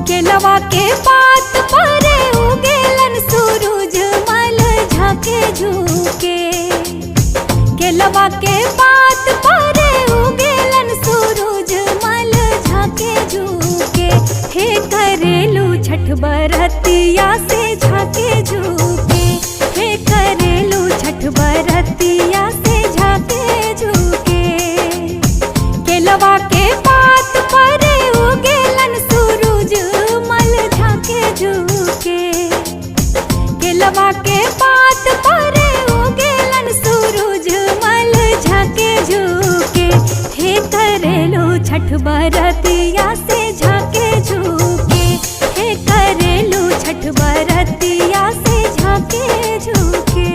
केलवा के पात पर उगेलन सूरज मल झाके झुके। केलवा के पात पर उगेलन सूरज मल झाके झुके। हे करेलू छठ बरतिया से झाके झुके। हे करेलू छठ बरतिया से झाके झुके। केलवा के पात पर उगेलन सूरज मल झाके झुके। केलवा के पात पर उगेलन सूरज मल झाके झुके। हे करेलू छठ बरतिया से झाके झुके। हे करेलू छठ बरतिया से झाके झुके।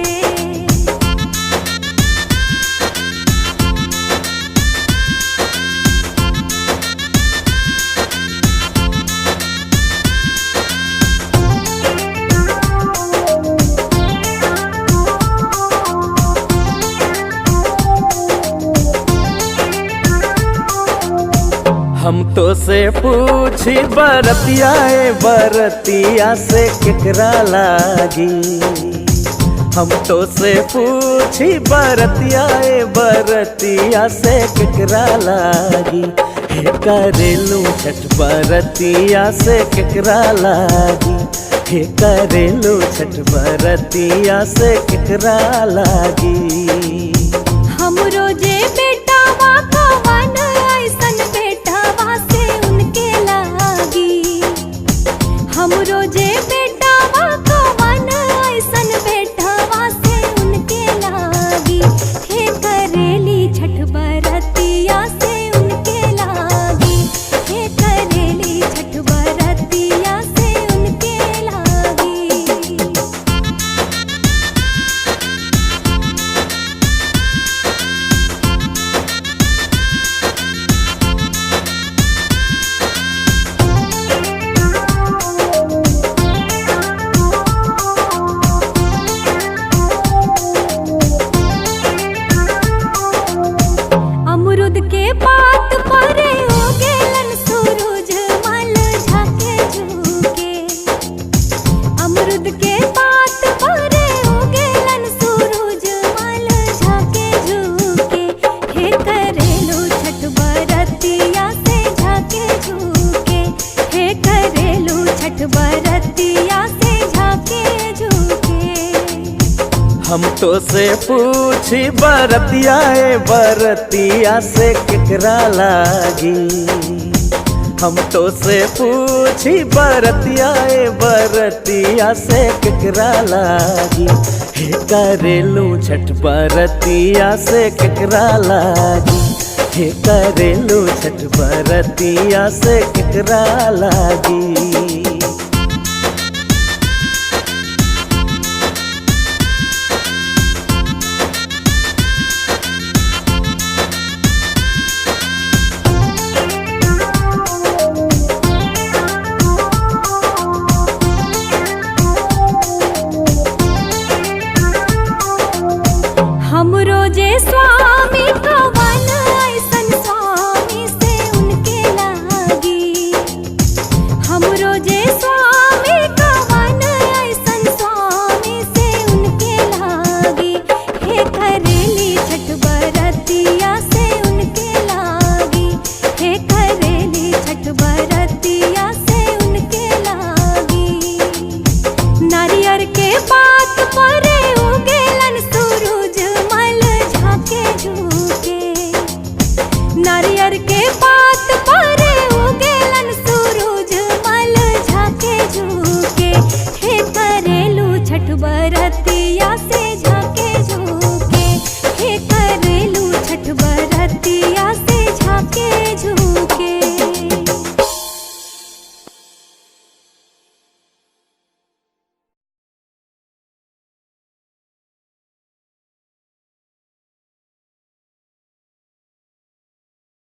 हम तो से पूछी बरतिया ए बरतिया से केकरा लागी। हम तो से पूछी बरतिया ए बरतिया से केकरा लागी। हे करेलू छठ बरतिया से केकरा लागी। हे करेलू छठ बरतिया से केकरा लागी। हमरो जे बेटावा कवन ऐसन बेटावा से उनके लागी। हमरो जे बेटावा कवन ऐसन बेटावा से उनके लागी। हे करेली छठ बरतिया से उनके लागी। हे करेली छठ बरतिया से उनके लागी। अमरुद के पात पर उगेलन सूरज मल झाके झुके। अमरुद के पात पर उगेलन सूरज मल झाके झुके। हे करेलू छठ बरतिया से झाके झुके। हे करेलू छठ बरतिया से झाके झुके। हम तो से पूछी बरतिया ए बरतिया से केकरा लागी। हम तो से पूछी बरतिया ए बरतिया से केकरा लागी। हे करेलू छठ बरतिया से केकरा लागी। हे करेलू छठ बरतिया से केकरा लागी। हमरो जे स्वामी कवन ऐसन स्वामी से उनके लागी। हमरो जे स्वामी कवन ऐसन स्वामी से उनके लागी। हे करेली छठ बरतिया